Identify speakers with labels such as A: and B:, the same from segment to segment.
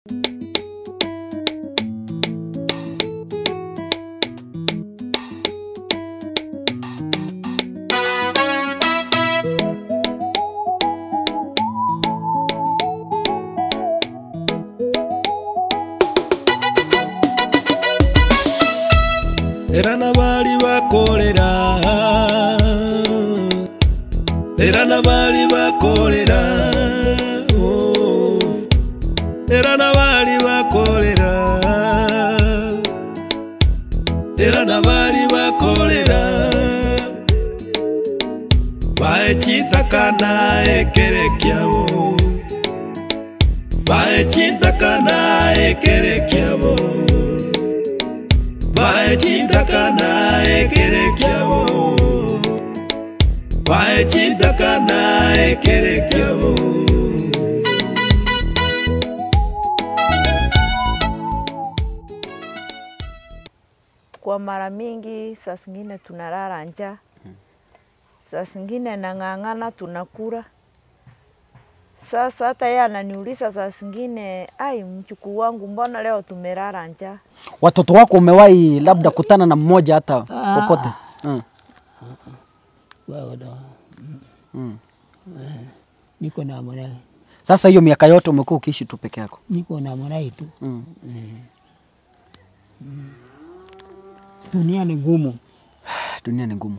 A: Era nabali bakolera, era nabali bakolera, oh. Era nabali bakolera, era nabali bakolera. Baechitakana ekerekiabo, baechitakana ekerekiabo, baechitakana ekerekiabo, baechitakana ekerekiabo.
B: Kwa mara mingi saa zingine tunalala njaa, saa zingine nang'ang'ana tunakula. Sasa hata yeye ananiuliza saa zingine, ai mchukuu wangu mbona leo tumelala njaa?
C: Watoto wako umewahi labda kutana na mmoja hata popote?
D: Niko na mwanai.
C: Sasa hiyo miaka yote umekuwa ukiishi tu peke yako?
D: Niko na mwanai tu. Dunia ni ngumu.
C: Dunia ni ngumu.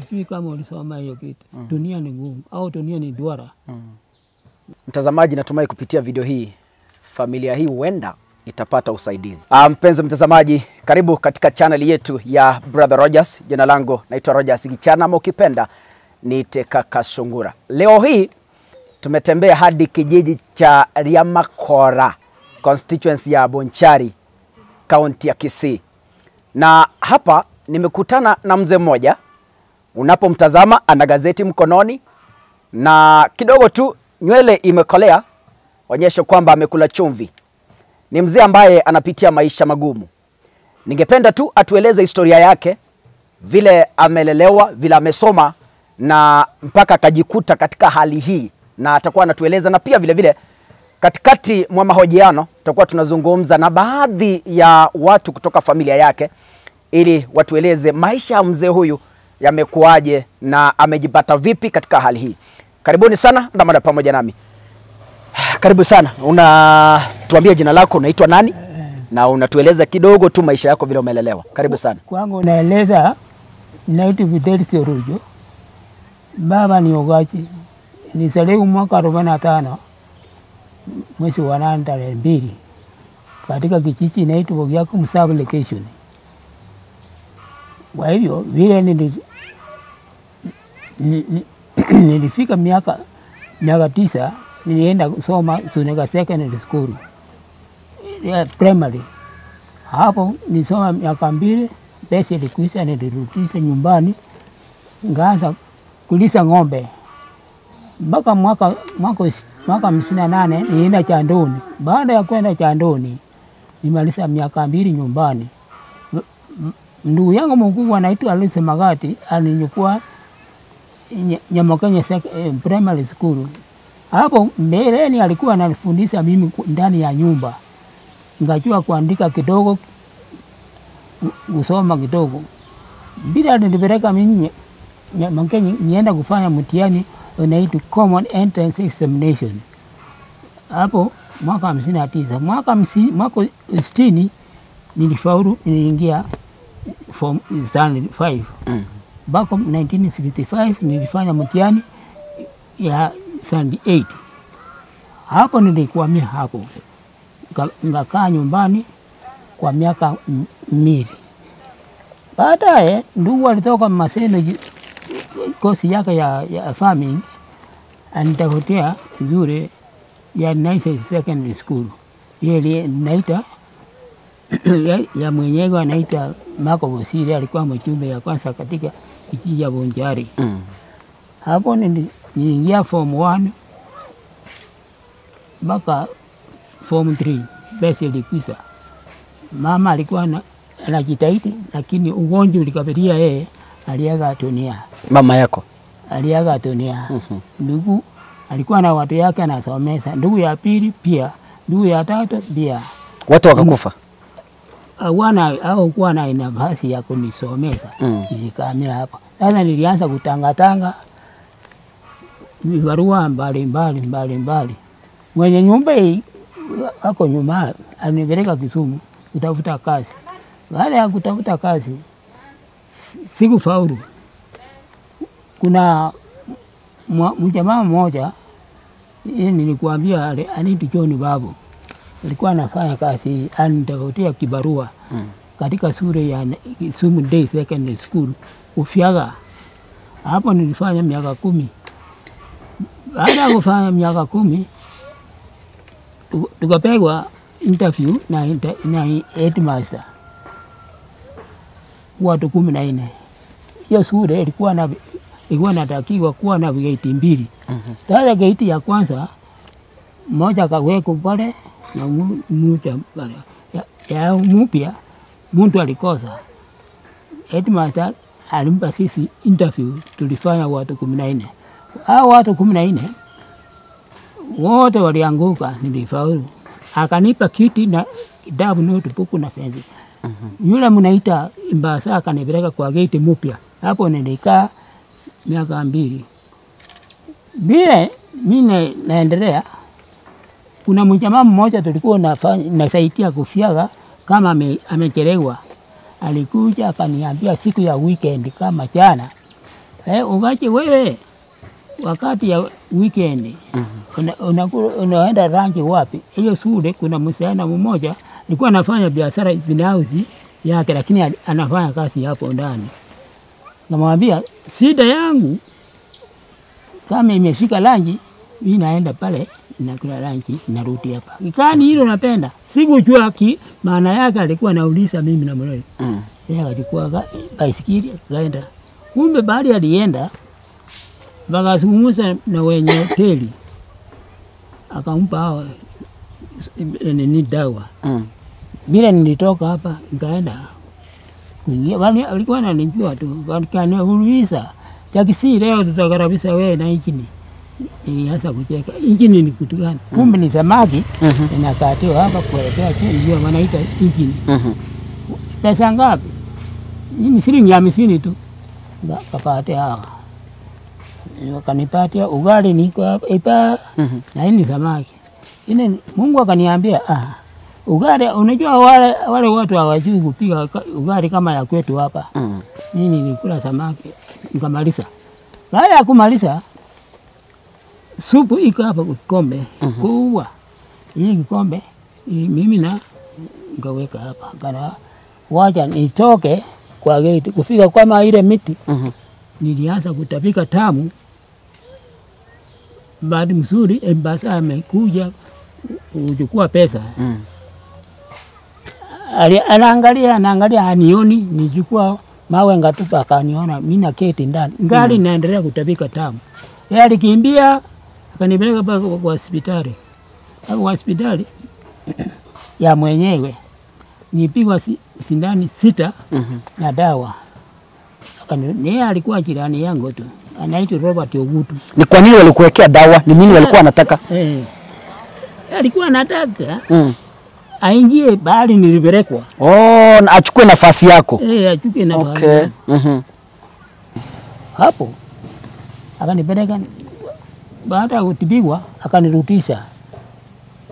D: Sijui kama ulisoma hiyo kitu. Dunia ni ngumu au dunia ni duara.
C: Mtazamaji, natumai kupitia video hii familia hii huenda itapata usaidizi. Mpenzi mtazamaji, karibu katika channel yetu ya Brother Rogers. Jina langu naitwa Rogers Gichana, ama ukipenda niite Kaka Sungura. Leo hii tumetembea hadi kijiji cha Riamakora, constituency ya Bonchari, kaunti ya Kisii. Na hapa nimekutana na mzee mmoja. Unapomtazama ana gazeti mkononi na kidogo tu nywele imekolea, onyesho kwamba amekula chumvi. Ni mzee ambaye anapitia maisha magumu. Ningependa tu atueleze historia yake, vile amelelewa, vile amesoma na mpaka akajikuta katika hali hii, na atakuwa anatueleza. Na pia vile vile katikati mwa mahojiano tutakuwa tunazungumza na baadhi ya watu kutoka familia yake ili watueleze maisha ya mzee huyu yamekuaje na amejipata vipi katika hali hii. Karibuni sana ndamana pamoja nami. Karibu sana. Unatuambia jina lako, unaitwa nani? Na unatueleza kidogo tu maisha yako vile umelelewa. Karibu sana.
D: Kwangu naeleza, naitwa Fidel Serujo. Baba ni Ogachi. Nilizaliwa mwaka 45 mwezi wa 8 tarehe 2 katika kijiji inaitwa Bogiaku sub location. Kwa hivyo vile nilifika miaka 9 nilienda kusoma Suneka Secondary School primary. Hapo nisoma miaka 2, pesa ilikuisha, nilirudisha nyumbani ngaanza kulisa ng'ombe. Mpaka mwaka 58 nilienda Chandoni. Baada ya kwenda Chandoni nimaliza miaka 2 nyumbani. Ndugu yangu mkubwa anaitwa Alice Magati alinichukua Nyamakenya Primary School. Hapo mbeleni alikuwa ananifundisha mimi ndani ya nyumba. Ngajua kuandika kidogo, kusoma kidogo. Bila alinipeleka mimi Nyamakenya nienda kufanya mtihani unaitwa Common Entrance Examination. Hapo mwaka 59, mwaka 60 nilifaulu, niliingia form 5. Back 1965 nilifanya mtihani ya standard 8. Hapo nilikuwa hapo. Ngakaa nyumbani kwa miaka 2. Baadaye ndugu alitoka Maseno kosi yake ya farming, anitafutia nzuri ya Nice Secondary School. Yeye naita ya mwenyewe anaita Marco Bosiri, alikuwa mjumbe ya kwanza katika kijiji ya Bonchari. Hapo niliingia form 1 mpaka form 3. Pesa ilikwisha. Mama alikuwa anajitahidi, lakini ugonjwa ulikabiria yeye, aliaga dunia.
C: Mama yako
D: aliaga dunia. Ndugu Alikuwa na watu yake anasomesa. Ndugu ya pili pia, ndugu ya tatu pia.
C: Watu wakakufa.
D: Hawana au kuwa na nafasi ya kunisomesa. Nilikamia hapo. Sasa nilianza kutangatanga vibarua mbali mbali mbali mbali. Mwenye nyumba hii ako nyuma alinipeleka Kisumu kutafuta kazi. Baada ya kutafuta kazi sikufaulu. Kuna mjamaa mmoja yeye nilikuambia anaitwa John Babu. Alikuwa anafanya kazi, anitafutia kibarua katika shule ya Kisumu Day Secondary School Ufyaga. Hapo nilifanya miaka 10. Baada ya kufanya miaka 10 tukapegwa interview na headmaster watu 14. Hiyo shule ilikuwa natakiwa kuwa na gate 2. Sasa gate ya kwanza mmoja akawekwa pale na mmoja pale. Ya mpya mtu alikosa. Headmaster alimpa sisi interview, tulifanya watu 14. Hao watu 14 wote walianguka, nilifaulu. Akanipa kiti na kitabu, notebook na fenzi. Yule mnaita Imbasa akanipeleka kwa gate mpya. Hapo nilikaa miaka 2. Bila mimi naendelea, kuna mjamaa mmoja tulikuwa nasaidia kufyaga kama amechelewa. Alikuja akaniambia siku ya weekend kama jana, ugache wewe wakati ya weekend unaenda rangi wapi? Hiyo shule kuna msichana mmoja alikuwa anafanya biashara binafsi yake, lakini anafanya kazi hapo ndani. Namwambia shida yangu kama imeshika rangi, mimi naenda pale nakula rangi narudi hapa. Ikani hilo napenda. Sikujua maana yake, alikuwa anauliza mimi na mwenyewe. Yeye akachukua baisikeli akaenda. Kumbe baada alienda wakazungumza na wenye hoteli, akampa hao ni dawa. Mimi nilitoka hapa nikaenda kuingia, walikuwa wananijua tu, wakaniuliza takisi leo tutakaribisha wewe na injini. Nilianza kucheka, injini ni kitu gani? Kumbe ni samaki inakatiwa hapa kuelekea chini, ndio wanaita injini. Pesa ngapi? Ni shilingi 50 tu. Kapatia hawa. Wakanipatia ugali niko hapa ipa na hii ni samaki. Ine Mungu akaniambia ugali, unajua wale watu hawajui kupika ugali kama ya kwetu hapa. Mimi nilikula samaki nikamaliza. Baada ya kumaliza supu iko hapa kikombe kubwa. Hii kikombe mimi na nikaweka hapa. Kana wacha nitoke kwa gate kufika kama ile miti. Nilianza kutapika tamu. Baada mzuri Embasa amekuja kuchukua pesa. Anaangalia anioni, nichukua mawe ngatupa akaniona mimi na keti ndani. Ngali naendelea kutapika tamu. Yeye alikimbia akanipeleka mpaka kwa hospitali. Hapo kwa hospitali ya mwenyewe nilipigwa sindani 6 na dawa. Yeye alikuwa jirani yangu tu. Anaitwa Robert Ogutu.
C: Ni kwa nini walikuwekea dawa? Ni nini walikuwa wanataka?
D: Alikuwa anataka aingie bali nilipelekwa.
C: Oh, achukue nafasi yako.
D: Achukue nafasi.
C: Okay.
D: Hapo akanipeleka, baada ya kutibiwa akanirudisha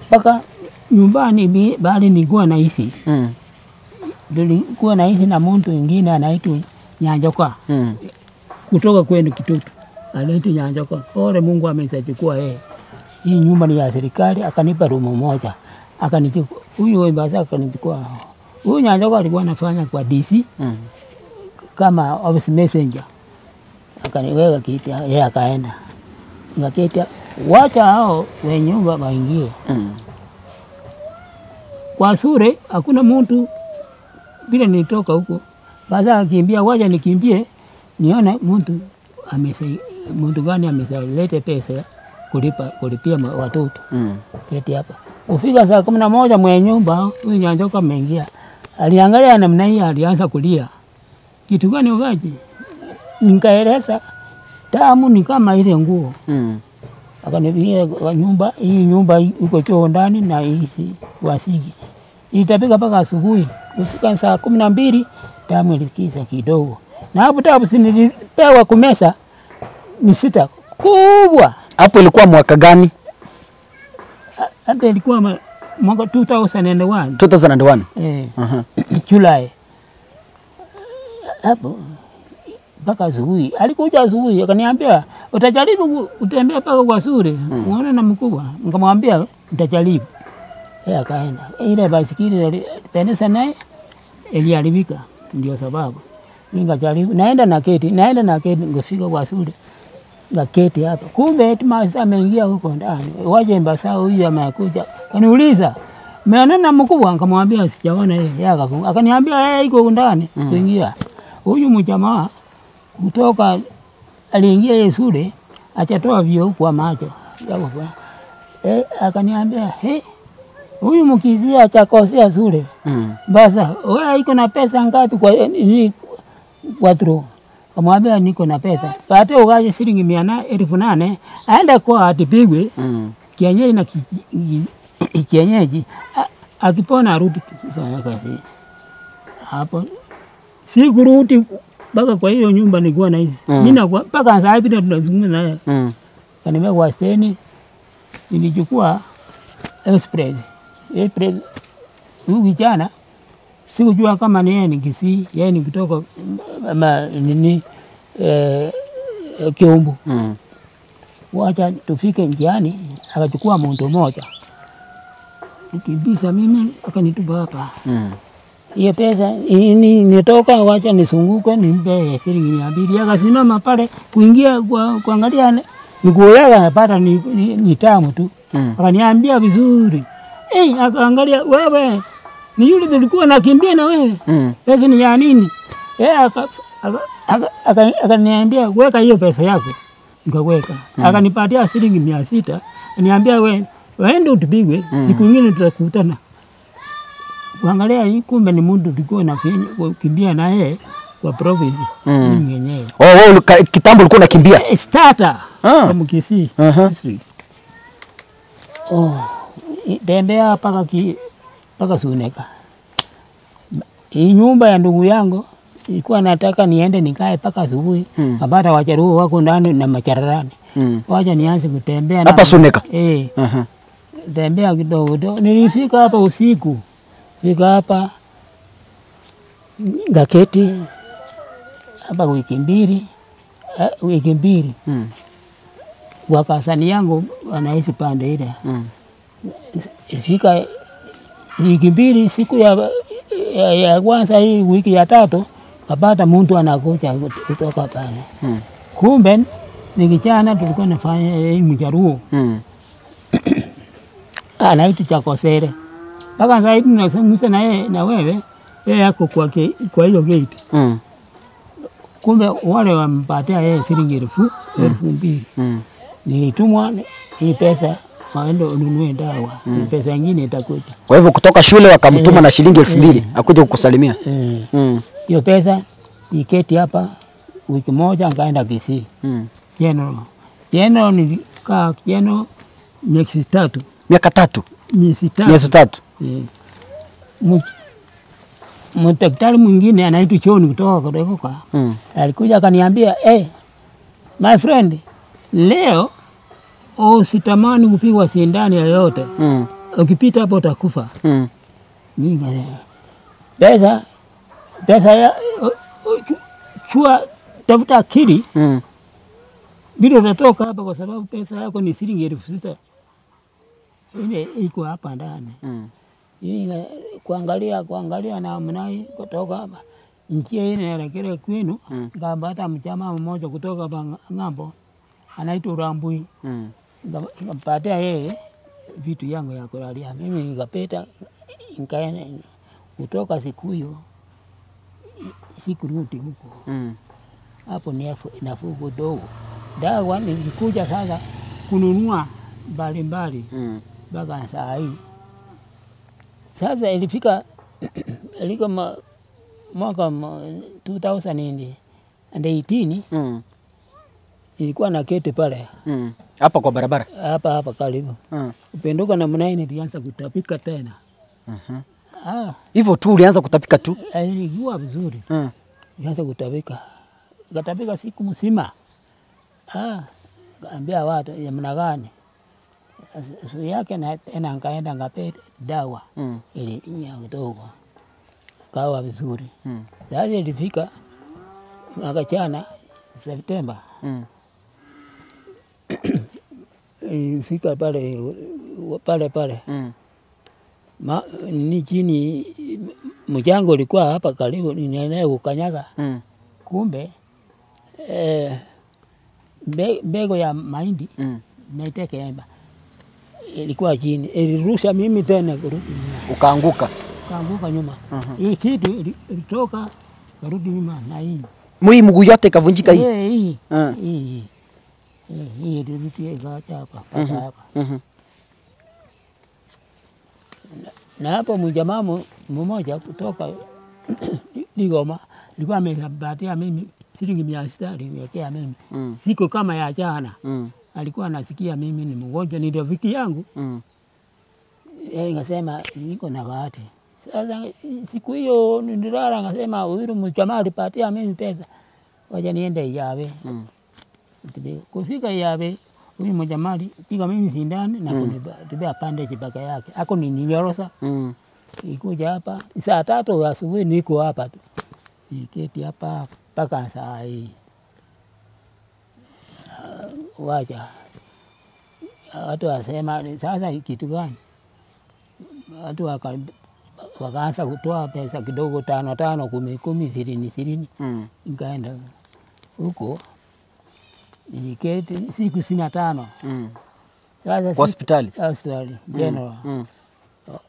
D: mpaka nyumbani bali nilikuwa naishi. Nilikuwa naishi na mtu mwingine anaitwa Nyanjoka. Kutoka kwenu Kitutu. Anaitwa Nyanjoka. Pole Mungu amesachukua yeye. Hii nyumba ni ya serikali, akanipa rumu moja. Akanichukua huyu Embasa akanichukua. Huyu Nyanjoka alikuwa anafanya kwa DC kama office messenger. Akaniweka kiti, yeye akaenda. Nikaketi, wacha hao wenye nyumba waingie. Kwa sure hakuna mtu bila nitoka huko. Basi akakimbia, wacha nikimbie nione mtu mtu gani amesalete pesa kulipia watoto. Keti hapa. Ufika saa 11 mwenye nyumba huyu Nyanjoka ameingia. Aliangalia namna hii, alianza kulia. Kitu gani ugaji? Nikaeleza tamu ni kama ile nguo. Akaniambia kwa nyumba hii, nyumba iko choo ndani na hii wasiki. Nilitapika mpaka asubuhi. Kufika saa 12 damu ilikiza kidogo. Na hapo tabu si nilipewa kumesa ni 6 kubwa.
C: Hapo ilikuwa mwaka gani?
D: Hapo ilikuwa mwaka 2001.
C: 2001.
D: July. Hapo mpaka asubuhi. Alikuja asubuhi akaniambia utajaribu kutembea mpaka kwa sure. Uone na mkubwa. Nikamwambia nitajaribu. Yeye akaenda. Ile baisikeli alipendeza naye iliharibika ndio sababu. Nikajaribu naenda na keti, ngafika kwa sure. Ngaketi hapa. Kumbe eti maafisa ameingia huko ndani. Waje mbasa huyu amekuja. Kaniuliza, "Umeona na mkubwa?" Nikamwambia sijaona yeye. Yeye akafunga. Akaniambia yeye iko ndani kuingia. Huyu mjamaa kutoka aliingia yeye shule achatoa vioo kwa macho. Akaniambia, "He, huyu mkizia achakosea shule." Basa, wewe iko na pesa ngapi kwa ni kwa? Kamwambia niko na pesa. Pate ugaje shilingi 800,000 aende kwa atipigwe. Kienyeji na kienyeji akipona arudi kufanya kazi. Hapo sikurudi mpaka kwa hiyo nyumba nilikuwa na hizi. Mimi na mpaka sasa hivi tunazungumza naye. Kanimea kwa steni nilichukua express. Express huyu kijana sikujua kama ni yeye ni Kisii, yeye ni kutoka nini Kiumbu. Wacha tufike njiani akachukua mtu mmoja. Nikibisa mimi akanitupa hapa. Hiyo pesa nitoka wacha nisunguke nimpe shilingi 200. Akasimama pale kuingia kuangalia miguu yake anapata ni tamu tu. Akaniambia vizuri. Akaangalia wewe ni yule tulikuwa nakimbia na wewe. Pesa ni ya nini? Akaniambia weka hiyo pesa yako. Nikaweka. Akanipatia shilingi 600. Niambia wewe waende utupigwe, siku nyingine tutakutana. Kuangalia hii kumbe ni mtu tulikuwa nakimbia na yeye kwa province mimi mwenyewe.
C: Oh, wewe kitambo ulikuwa unakimbia?
D: Starter. Kama Kisii. Oh, tembea paka Suneka. Hii nyumba ya ndugu yangu ilikuwa nataka niende nikae paka asubuhi. Apata wacharuo wako ndani na machararani. Wacha nianze kutembea na
C: hapa Suneka.
D: Tembea kidogo kidogo. Nilifika hapa usiku. Fika hapa ngaketi hapa wiki mbili. Wiki mbili. Wakasani yangu wanaishi pande ile. Ilifika wiki mbili, siku ya kwanza hii wiki ya tatu kapata mtu anakuja kutoka pale. Kumbe ni kijana tulikuwa nafanya hii mjaruo. Anaitwa Chakosere. Mpaka sasa hivi tunazungumza na yeye na wewe, yeye yako kwa hiyo gate. Kumbe wale wampatia yeye shilingi 2,000. Nilitumwa hii pesa waende ununue dawa. Pesa nyingine itakuja.
C: Kwa hivyo kutoka shule wakamtuma na shilingi 2,000 akuja kukusalimia.
D: Hiyo pesa iketi hapa wiki moja nikaenda Kisii. General. General nilikaa general miezi 3.
C: Miaka 3?
D: Miezi 3.
C: Miezi 3.
D: Mdaktari mwingine anaitwa John kutoka Korekoka. Alikuja akaniambia, my friend, leo usitamani kupigwa sindano yoyote. Ukipita hapo utakufa. Mimi pesa ya chua tafuta akili. Bila utatoka hapa kwa sababu pesa yako ni shilingi 6,000. Ile iko hapa ndani. Kuangalia na mnai kutoka hapa. Njia ile inaelekea kwenu. Nikapata mjamaa mmoja kutoka hapa ng'ambo anaitwa Rambui. Nikampatia yeye vitu yangu ya kulalia. Mimi nikapita nikaenda kutoka siku hiyo sikurudi huko. Hapo ni nafuu kidogo. Dawa nilikuja sasa kununua mbalimbali mpaka saa hii. Sasa ilifika ilikuwa mwaka 2018. Nilikuwa na keti pale.
C: Hapa kwa barabara?
D: Hapa hapa karibu. Upenduka namna hii nilianza kutapika tena.
C: Hivyo tu ulianza kutapika tu?
D: Nilijua vizuri. Nilianza kutapika. Katapika siku mzima. Kaambia watu ya mna gani? Siku yake na tena nikaenda ngape dawa. Ili kidogo. Kawa vizuri. Sasa ilifika mwaka jana Septemba. Ilifika pale pale. Ni chini mchango ulikuwa hapa karibu ninaye kukanyaga. Kumbe mbegu ya mahindi naiteke emba ilikuwa chini, ilirusha mimi tena kurudi nyuma.
C: Ukaanguka.
D: Kaanguka nyuma. Hii kitu ilitoka karudi nyuma na hii.
C: Mwi mguu yote ikavunjika hii.
D: Hii. Hii. Hii ilirudi ikaja hapa hapa. Na hapo mjamaa mmoja kutoka Ligoma alikuwa amepatia mimi shilingi 600 aliniwekea mimi. Siku kama ya jana. Alikuwa anasikia mimi ni mgonjwa, ni rafiki yangu. Yeye ngasema niko na bahati. Sasa siku hiyo nililala ngasema huyu mjamaa alipatia mimi pesa. Wacha niende Iyawe. Kufika Iyawe huyu mjamaa alipiga mimi sindano na kunitibia bandage paka yake. Ako ni ninyorosa. Ikuja hapa saa 3 asubuhi niko hapa tu. Niketi hapa mpaka saa hii. Wacha watu wasema sasa kitu gani? Watu wakaanza kutoa pesa kidogo 5 5 10 10 20 20. Nikaenda huko niliketi siku 65. Sasa
C: hospitali.
D: Hospitali general.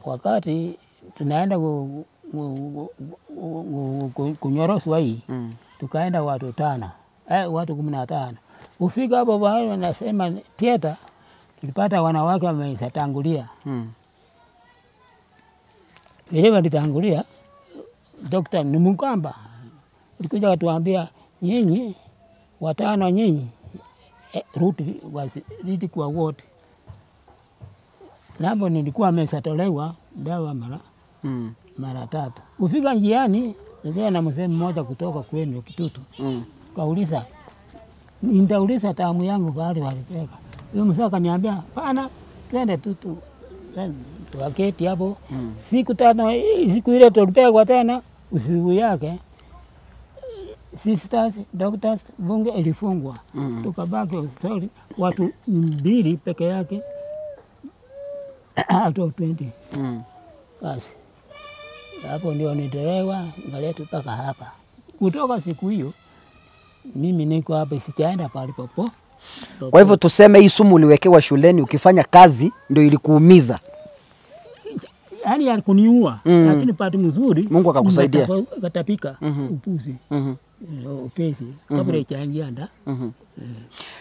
D: Wakati tunaenda kunyoroswa hii, tukaenda watu 5, watu 15. Ufika hapo wale wanasema theater, tulipata wanawake wametangulia. Vile walitangulia, Dr. Nimukamba alikuja akatuambia nyinyi watano nyinyi rudi rudi kwa wote. Napo nilikuwa ameshatolewa dawa mara 3. Ufika njiani nilikuwa na mzee mmoja kutoka kwenu Kitutu. Kauliza nitauliza tamu yangu pale walicheka. Huyo mzee akaniambia pana twende tu tukaketi hapo. Siku 5 siku ile tulipegwa tena usiku yake. Sisters, doctors, bunge ilifungwa. Tukabaki hospitali watu 2 peke yake. Out of 20. Basi hapo ndio nitolewa ngaletwa mpaka hapa. Kutoka siku hiyo mimi niko hapa sijaenda pale popo.
C: Kwa hivyo tuseme hii sumu uliwekewa shuleni ukifanya kazi ndio ilikuumiza.
D: Yaani alikuniua, lakini pati mzuri
C: Mungu akakusaidia.
D: Katapika upuzi. Upesi kabla ichaingia nda.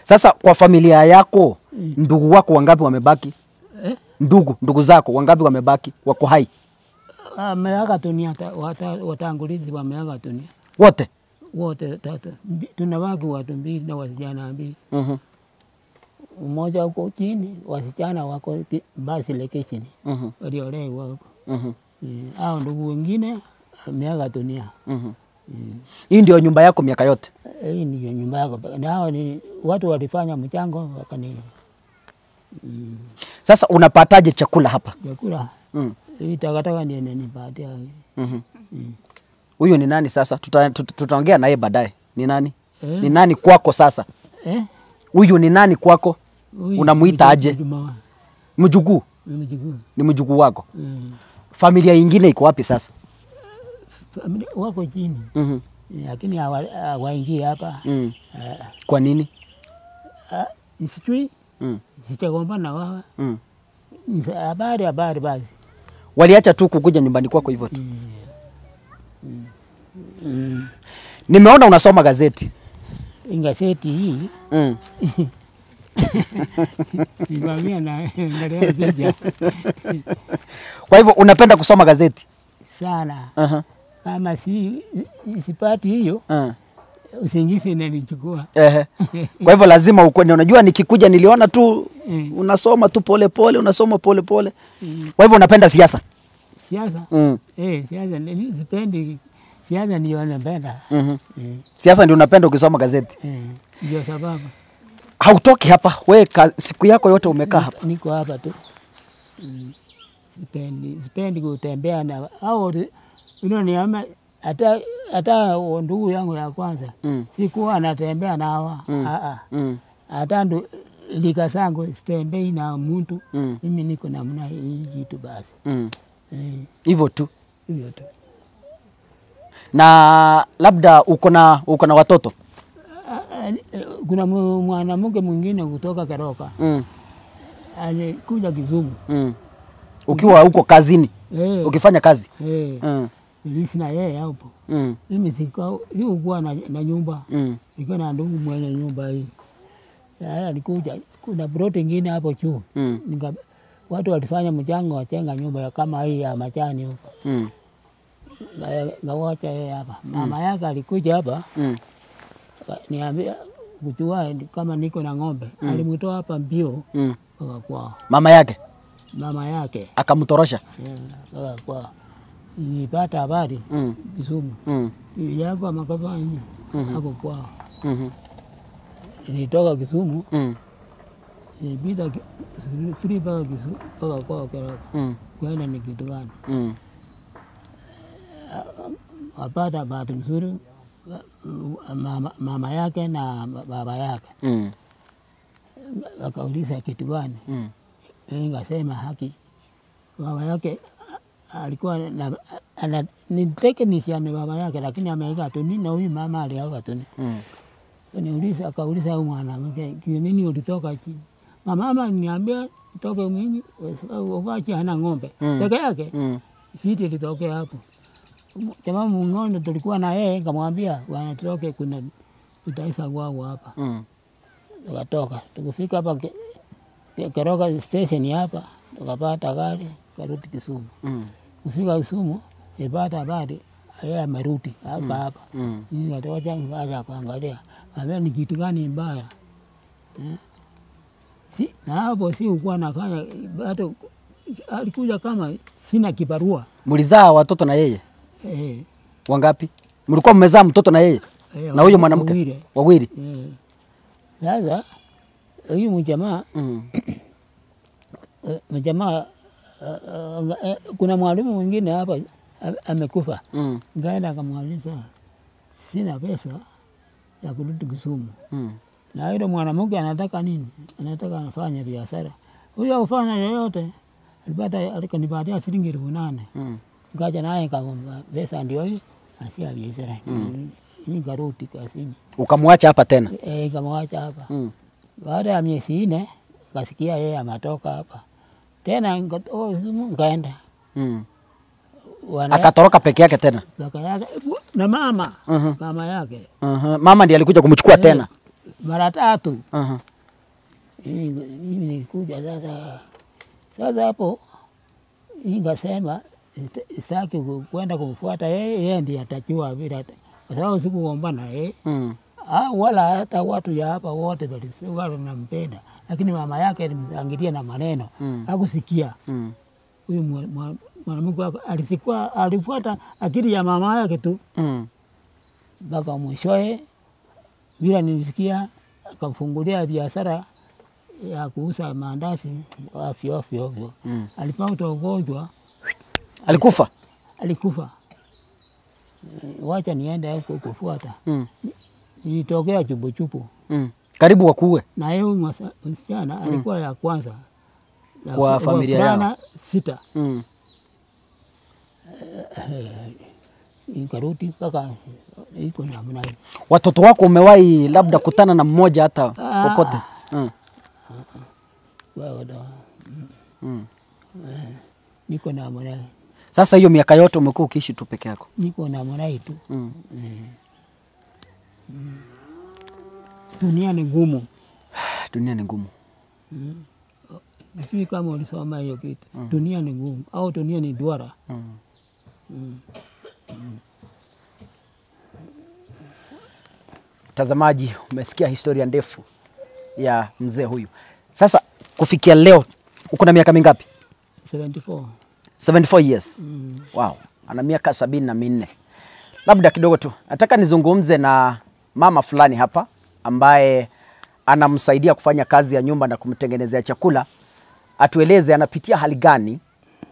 C: Sasa kwa familia yako ndugu wako wangapi wamebaki? Ndugu zako wangapi wamebaki wako hai?
D: Wameaga dunia, watangulizi wameaga dunia.
C: Wote?
D: Wote tatu. Tunabaki watu 2 na wasichana 2. Mmoja huko chini, wasichana wako basi lekeshini. Waliolewa huko. Hao ndugu wengine wameaga dunia.
C: Hii ndio nyumba yako miaka yote?
D: Hii ndio nyumba yako. Na hao ni watu walifanya mchango wakani.
C: Sasa unapataje chakula hapa?
D: Chakula. Hii takataka ndiyo inanipatia.
C: Huyu ni nani sasa? Tutaongea naye baadaye. Ni nani? Ni nani kwako sasa? Huyu ni nani kwako? Unamuita aje? Mjukuu.
D: Mjukuu.
C: Ni mjukuu wako. Familia nyingine iko wapi sasa?
D: Familia wako chini. Lakini hawaingii hapa.
C: Kwa nini?
D: Sijui. Sijagombana na wao. Habari basi.
C: Waliacha tu kukuja nyumbani kwako hivyo tu. Nimeona unasoma gazeti.
D: Gazeti hii. Nikwambia na
C: Kwa hivyo unapenda kusoma gazeti?
D: Sana. Kama sipati hiyo, Usingizi inanichukua.
C: Ehe. Kwa hivyo lazima ukwende. Unajua nikikuja niliona tu unasoma tu pole pole, unasoma pole pole. Kwa hivyo unapenda siasa?
D: Siasa? Siasa sipendi. Siasa ndio napenda.
C: Siasa ndio unapenda ukisoma gazeti.
D: Ndio sababu.
C: Hautoki hapa wewe, siku yako yote umekaa hapa?
D: Niko hapa tu. Sipendi kutembea na au unaniama hata ndugu yangu ya kwanza sikuwa anatembea na hawa. Hata lika zangu sitembei na mtu. Mimi niko namna hii kitu basi.
C: Hivyo tu.
D: Hivyo tu.
C: Na labda uko na watoto?
D: Kuna mwanamke mwingine kutoka Keroka. Alikuja Kisumu.
C: Ukiwa huko kazini? Ukifanya kazi?
D: Nilisi na yeye hapo. Mimi sikuwa na nyumba. Nilikuwa na ndugu mwenye nyumba hii. Alikuja, kuna plot nyingine hapo juu. Watu walifanya mchango wajenga nyumba kama hii ya majani huko. Ngawacha yeye hapa. Mama yake alikuja hapa. Niambia kujua kama niko na ng'ombe. Alimtoa hapa mbio mpaka kwao.
C: Mama yake?
D: Mama yake.
C: Akamtorosha?
D: Mpaka kwao. Nilipata habari Kisumu. Yako amakafanya hapo kwao. Nilitoka Kisumu. Nilipita free mpaka Kisumu mpaka kwao Keroka. Kwenda ni kitu gani? Apata bahati nzuri mama yake na baba yake. Wakauliza kitu gani? Nikasema haki. Baba yake alikuwa ni technician baba yake, lakini ameweka tuni na huyu mama aliweka tuni. Niuliza, akauliza huyu mwanamke, nini ulitoka chini? Na mama niambia toke mwingi, ukachi hana ng'ombe. Peke yake. Fiti litokea hapo. Jamaa mwingine tulikuwa na yeye nikamwambia bwana tutoke, kuna utaisa kwao hapa. Tukatoka. Tukifika hapa Keroka station hapa, tukapata gari karudi Kisumu. Kufika Kisumu nipata habari yeye amerudi hapa hapa. Nikatoka nikaanza kuangalia, ambia ni kitu gani mbaya. Si na hapo si ukuwa nafanya bado, alikuja kama sina kibarua.
C: Mlizaa watoto na yeye? Wangapi? Mlikuwa mmezaa mtoto na yeye? Na huyo mwanamke? Wawili.
D: Sasa huyu mjamaa mjamaa kuna mwalimu mwingine hapa amekufa. Ngaenda akamwambia sina pesa ya kurudi Kisumu. Na yule mwanamke anataka nini? Anataka afanye biashara. Huyo afanya yoyote. Alipata alikanipatia shilingi 8,000. Ngaja naye kama pesa ndio hii asia biashara. Nikarudi kazini.
C: Ukamwacha hapa tena?
D: Nikamwacha hapa. Baada ya miezi 4 nikasikia yeye ametoka hapa. Tena nikaenda.
C: Akatoroka peke yake tena?
D: Peke yake na mama. Mama yake.
C: Mama ndiye alikuja kumchukua tena?
D: Mara 3. Mimi nilikuja sasa. Sasa hapo nikasema sitaki kwenda kumfuata yeye, yeye ndiye atajua vile. Kwa sababu sikuombana yeye. Wala hata watu ya hapa wote walikuwa wanampenda. Lakini mama yake alimsangilia na maneno. Hakusikia. Huyu mwanamke alikuwa alifuata akili ya mama yake tu. Mpaka mwishowe bila nilisikia akamfungulia biashara ya kuuza maandazi afyo afyo afyo. Alipata ugonjwa.
C: Alikufa?
D: Alikufa. Wacha niende huko kufuata. Nilitokea chupu chupu.
C: Karibu wakuue.
D: Na yeye msichana alikuwa ya kwanza
C: kwa familia yao.
D: 6. Nikarudi mpaka iko namna hiyo.
C: Watoto wako umewahi labda kutana na mmoja hata popote?
D: Niko na mwana.
C: Sasa hiyo miaka yote umekuwa ukiishi tu peke yako?
D: Niko na mwana tu. Dunia ni ngumu.
C: Dunia ni ngumu.
D: Sijui kama ulisoma hiyo kitu. Dunia ni ngumu au dunia ni duara.
C: Mtazamaji, umesikia historia ndefu ya mzee huyu. Sasa kufikia leo uko na miaka mingapi?
D: 74.
C: 74 years. Wow, ana miaka 74. Labda kidogo tu nataka nizungumze na mama fulani hapa ambaye anamsaidia kufanya kazi ya nyumba na kumtengenezea chakula. Atueleze anapitia hali gani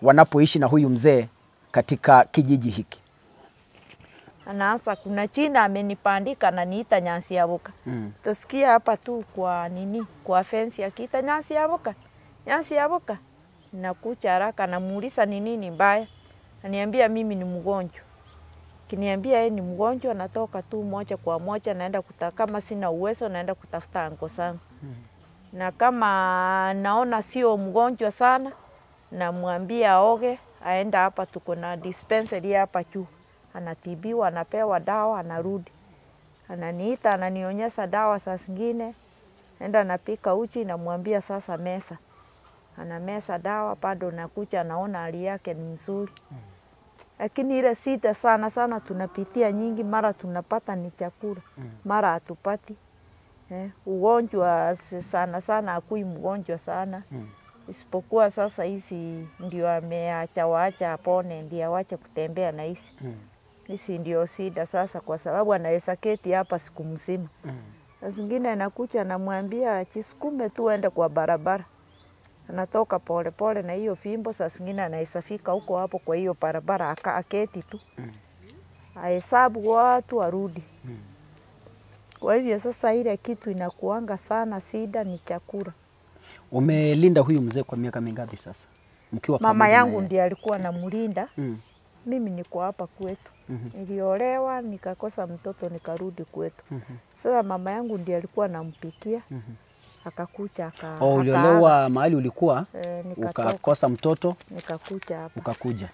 C: wanapoishi na huyu mzee katika kijiji hiki.
B: Anaanza kuna china amenipandika na niita Nyansi ya Boka. Tasikia hapa tu kwa nini? Kwa fence akiita Nyansi ya Boka. Nyansi ya Boka. Nakucha haraka namuuliza ni nini mbaya. Ananiambia mimi ni mgonjwa. Kiniambia yeye ni mgonjwa, natoka tu moja kwa moja naenda kutaka, kama sina uwezo naenda kutafuta anko zangu. Na kama naona sio mgonjwa sana namwambia aoge, aenda hapa tuko na dispensary hapa juu. Anatibiwa, anapewa dawa, anarudi. Ananiita, ananionyesha dawa saa zingine. Enda napika uji, namwambia sasa mesa. Anamesa dawa, bado nakuja naona hali yake ni mzuri. Lakini ile sita sana sana tunapitia nyingi, mara tunapata ni chakula, mara hatupati. Ugonjwa sana sana hakui mgonjwa sana. Isipokuwa sasa hizi ndio ameacha waacha apone, ndio awache kutembea na hizi. Hizi ndio shida sasa, kwa sababu anaweza keti hapa siku mzima. Saa zingine anakuja namwambia jisukume tu ende kwa barabara. Anatoka pole pole na hiyo fimbo, saa zingine anaweza fika huko hapo kwa hiyo barabara aketi tu. Ahesabu watu arudi. Kwa hivyo sasa ile kitu inakuanga sana shida ni chakula.
C: Umelinda huyu mzee kwa miaka mingapi sasa? Mkiwa
B: mama yangu ndiye alikuwa anamlinda. Mimi niko hapa kwetu. Niliolewa nikakosa mtoto nikarudi kwetu. Sasa mama yangu ndiye alikuwa anampikia. Akakucha aka.
C: Uliolewa mahali ulikuwa ukakosa mtoto,
B: nikakucha hapa.
C: Ukakuja.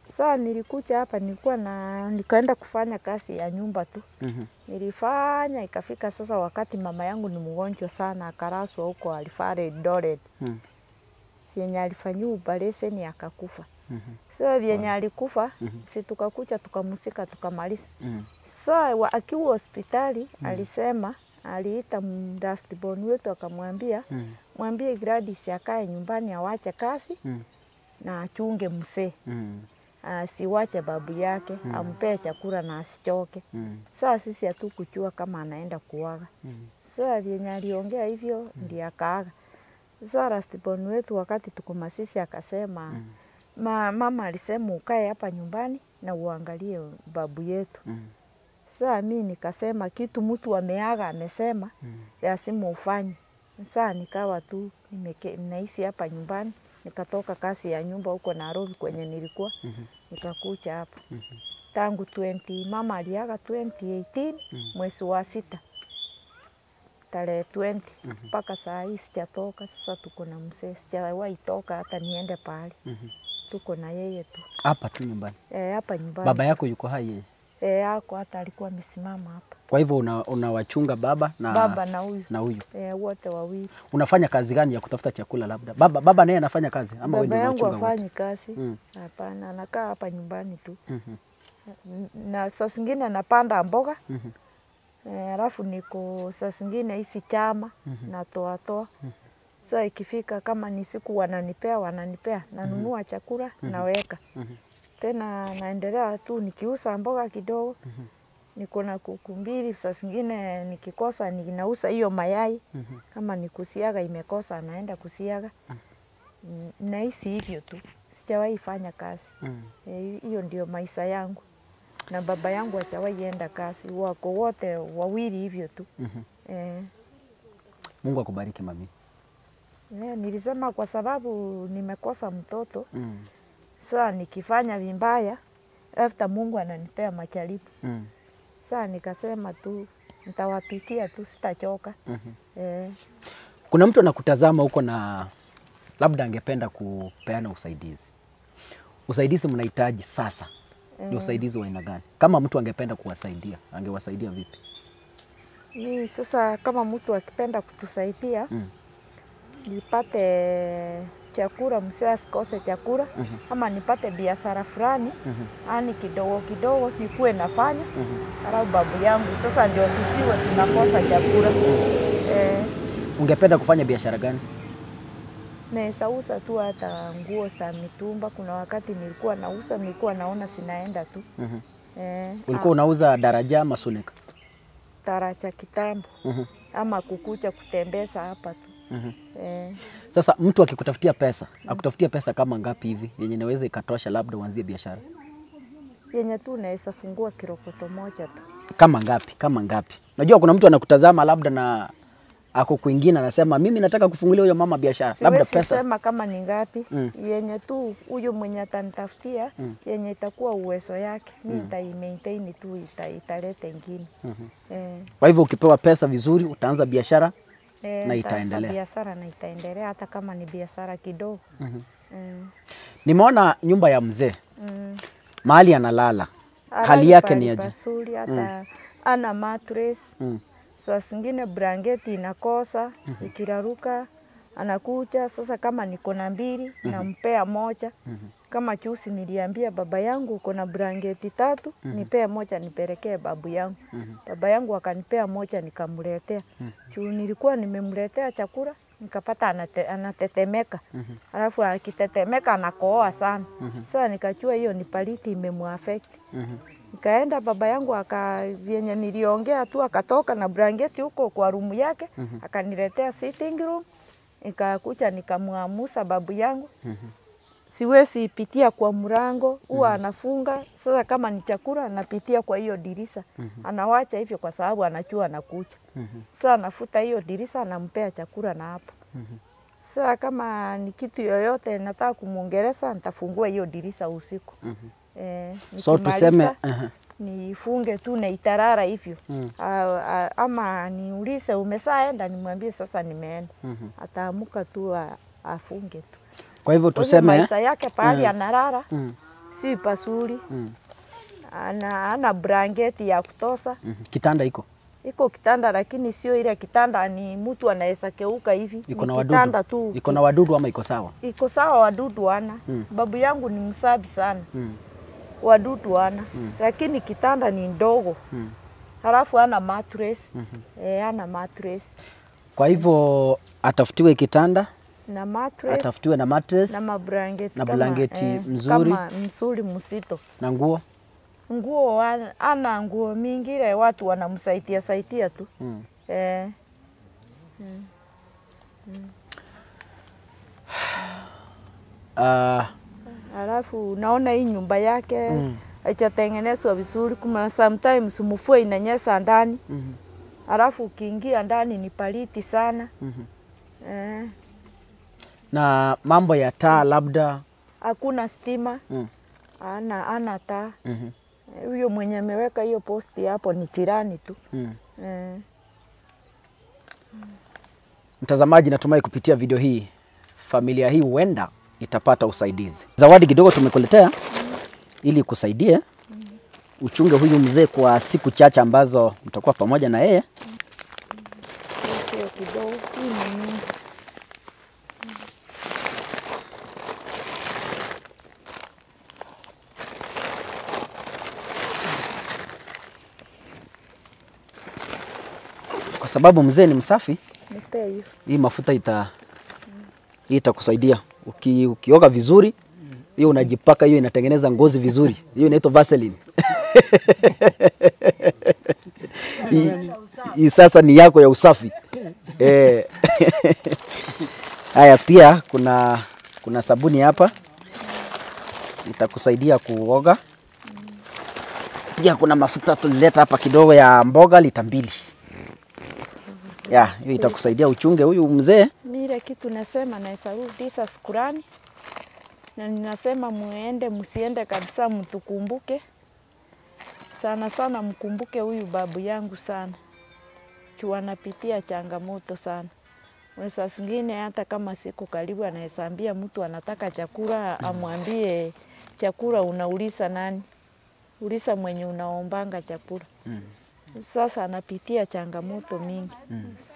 B: Sasa nilikuja hapa nilikuwa na nikaenda kufanya kazi ya nyumba tu. Nilifanya ikafika sasa wakati mama yangu ni mgonjwa sana akaraswa huko alifare Eldoret. Yenye alifanyiwa operation akakufa. Sasa yenye alikufa si tukakuja tukamsika tukamaliza. Sasa akiwa hospitali alisema, aliita dustbin wetu akamwambia, mwambie Gladys akae nyumbani awache kazi na achunge mzee. Asiwache babu yake, ampe chakula na asichoke. Sasa sisi hatukujua kama anaenda kuaga. Sasa yenye aliongea hivyo ndiye akaaga. Sasa dustbin wetu wakati tuko masisi akasema, mama alisema ukae hapa nyumbani na uangalie babu yetu. Sasa mimi nikasema kitu mtu ameaga amesema lazima ufanye. Sasa nikawa tu naishi hapa nyumbani, nikatoka kazi ya nyumba huko Nairobi kwenye nilikuwa, nikakuja hapa. Tangu 20 mama aliaga 2018 mwezi wa 6 tarehe 20 mpaka saa hii sijatoka. Sasa tuko na mzee, sijawahi toka hata niende pale. Tuko na yeye tu
C: hapa tu nyumbani.
B: Hapa nyumbani.
C: Baba yako yuko hai yeye?
B: Yako hata alikuwa amesimama hapa.
C: Kwa hivyo unawachunga baba na
B: baba na huyu.
C: Na huyu.
B: Wote wawili.
C: Unafanya kazi gani ya kutafuta chakula labda? Baba naye anafanya kazi ama wewe ndio unachunga?
B: Baba yangu hafanyi kazi. Hapana, anakaa hapa nyumbani tu. Na saa zingine napanda mboga. Alafu niko saa zingine hizi chama natoa toa. Sasa ikifika kama ni siku wananipea nanunua chakula naweka. Tena naendelea tu nikiuza mboga kidogo. Niko na kuku mbili, saa zingine nikikosa ninauza hiyo mayai. Kama nikusiaga imekosa naenda kusiaga. Naishi hivyo tu. Sijawahi fanya kazi. Hiyo ndio maisha yangu. Na baba yangu hajawahi enda kazi. Wako wote wawili hivyo tu.
C: Mungu akubariki mami.
B: Nilisema kwa sababu nimekosa mtoto. Sasa nikifanya vibaya, after Mungu ananipea majaribu. Sasa nikasema tu nitawapikia tu, sitachoka.
C: Kuna mtu anakutazama huko na labda angependa kupeana usaidizi. Usaidizi mnahitaji sasa. Ni usaidizi wa aina gani? Kama mtu angependa kuwasaidia, angewasaidia vipi?
B: Ni sasa kama mtu akipenda kutusaidia, nipate Chakula msee asikose chakula ama nipate biashara fulani ani kidogo kidogo nikuwe nafanya alafu babu yangu sasa ndio tusiwe tunakosa chakula.
C: Ungependa kufanya biashara gani?
B: Naweza uza tu hata nguo za mitumba. Kuna wakati nilikuwa nauza, nilikuwa naona sinaenda tu.
C: Ulikuwa unauza daraja ama Sunika?
B: Taraja kitambo. Ama kukuja kutembeza hapa tu.
C: Sasa mtu akikutafutia pesa, akutafutia pesa kama ngapi hivi yenye inaweza ikatosha labda uanzie biashara?
B: Yenye tu naweza fungua kirokoto moja tu.
C: Kama ngapi? Kama ngapi? Najua kuna mtu anakutazama labda na ako kwingine anasema mimi nataka kufungulia huyo mama biashara. Labda pesa.
B: Sema kama ni ngapi, yenye tu huyo mwenye atanitafutia, yenye itakuwa uwezo yake, mimi nitai maintain tu, italeta ingine.
C: Kwa hivyo ukipewa pesa vizuri utaanza biashara na itaendelea.
B: Biashara na itaendelea hata kama ni biashara kidogo.
C: Nimeona nyumba ya mzee. Mahali analala. Hali yake ni aje?
B: Pasuri hata ana mattress. Saa zingine blanketi inakosa, ikiraruka anakuja. Sasa kama niko na mbili nampea moja. Kama juzi niliambia baba yangu uko na blanketi 3, nipee moja nipelekee babu yangu. Baba yangu akanipea moja nikamletea. Juu nilikuwa nimemletea chakula nikapata anatetemeka. Alafu akitetemeka anakohoa sana. Sasa nikajua hiyo ni paliti imemuaffect. Nikaenda baba yangu vyenye niliongea tu akatoka na blanketi huko kwa room yake, akaniletea sitting room. Nikakuja nikamuamusa babu yangu. Siwezi ipitia kwa mlango, huwa anafunga. Sasa kama ni chakula anapitia kwa hiyo dirisha. Anawacha hivyo kwa sababu anajua anakuja. Sasa anafuta hiyo dirisha anampea chakula na hapo. Sasa kama ni kitu yoyote nataka kumuongeleza nitafungua hiyo dirisha usiku.
C: So tuseme
B: nifunge tu na itarara hivyo. Ama niulize umesaenda, nimwambie sasa nimeenda. Ataamuka tu afunge tu.
C: Kwa hivyo tuseme
B: maisha yake pahali analala si pasuri. Ana blanketi ya kutosa.
C: Kitanda iko?
B: Iko kitanda lakini sio ile kitanda ni mtu anaweza keuka hivi.
C: Iko na wadudu
B: tu.
C: Iko na wadudu ama iko sawa?
B: Iko sawa, wadudu ana. Babu yangu ni msabi sana. Wadudu ana. Lakini kitanda ni ndogo. Halafu ana mattress. Ana mattress.
C: Kwa hivyo atafutiwe kitanda
B: na mattress,
C: atafutiwe na mattress
B: na mablanketi,
C: na blanketi mzuri,
B: kama mzuri msito,
C: na nguo.
B: Nguo ana nguo mingi ile watu wanamsaidia saidia tu. Alafu naona hii nyumba yake haijatengenezwa vizuri, kuma sometimes mvua inanyesha ndani. Alafu ukiingia ndani ni paliti sana.
C: Na mambo ya taa labda
B: hakuna stima. Ana taa. Huyo mwenye ameweka hiyo posti hapo ni jirani tu.
C: Mtazamaji, natumai kupitia video hii familia hii huenda itapata usaidizi. Zawadi kidogo tumekuletea ili kusaidie uchunge huyu mzee kwa siku chache ambazo mtakuwa pamoja na yeye. Kwa sababu mzee ni msafi, hii mafuta itakusaidia. Ukioga vizuri, hiyo unajipaka, hiyo inatengeneza ngozi vizuri. Hiyo inaitwa Vaseline. Hii sasa ni yako ya usafi. Haya, pia kuna sabuni hapa itakusaidia kuoga. Pia kuna mafuta tulileta hapa kidogo ya mboga lita 2. Ya, hiyo itakusaidia uchunge huyu mzee.
B: Mimi kitu nasema naisarudisha shukrani. Na ninasema muende, msiende kabisa, mtukumbuke. Sana sana mkumbuke huyu babu yangu sana. Juu anapitia changamoto sana. Saa zingine hata kama siku karibu anaweza mtu anataka chakula, amwambie chakula unauliza nani? Uliza mwenye unaombanga chakula. Sasa anapitia changamoto mingi.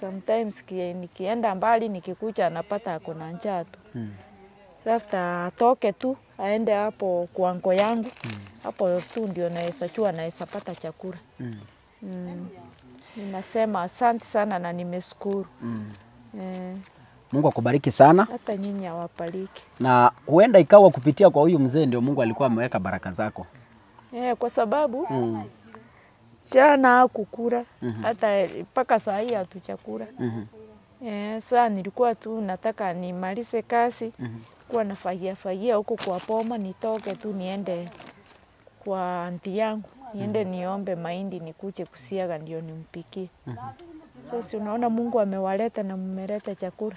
B: Sometimes nikienda mbali nikikuja anapata ako na njaa tu. Labda atoke tu aende hapo kwa anko yangu hapo tu ndio naweza chua, naweza pata chakula. Ninasema asante sana na nimeshukuru.
C: Mungu akubariki sana,
B: Hata nyinyi awabariki.
C: na huenda ikawa kupitia kwa huyu mzee ndio Mungu alikuwa ameweka baraka zako.
B: Kwa sababu jana hakukula hata mpaka saa hii hatuchakula. Saa nilikuwa tu nataka nimalize kazi, kuwa nafagia fagia huko kwa poma, nitoke tu niende kwa anti yangu, niende niombe mahindi nikuje kusiaga ndio nimpikie. Sasa unaona Mungu amewaleta na mmeleta chakula.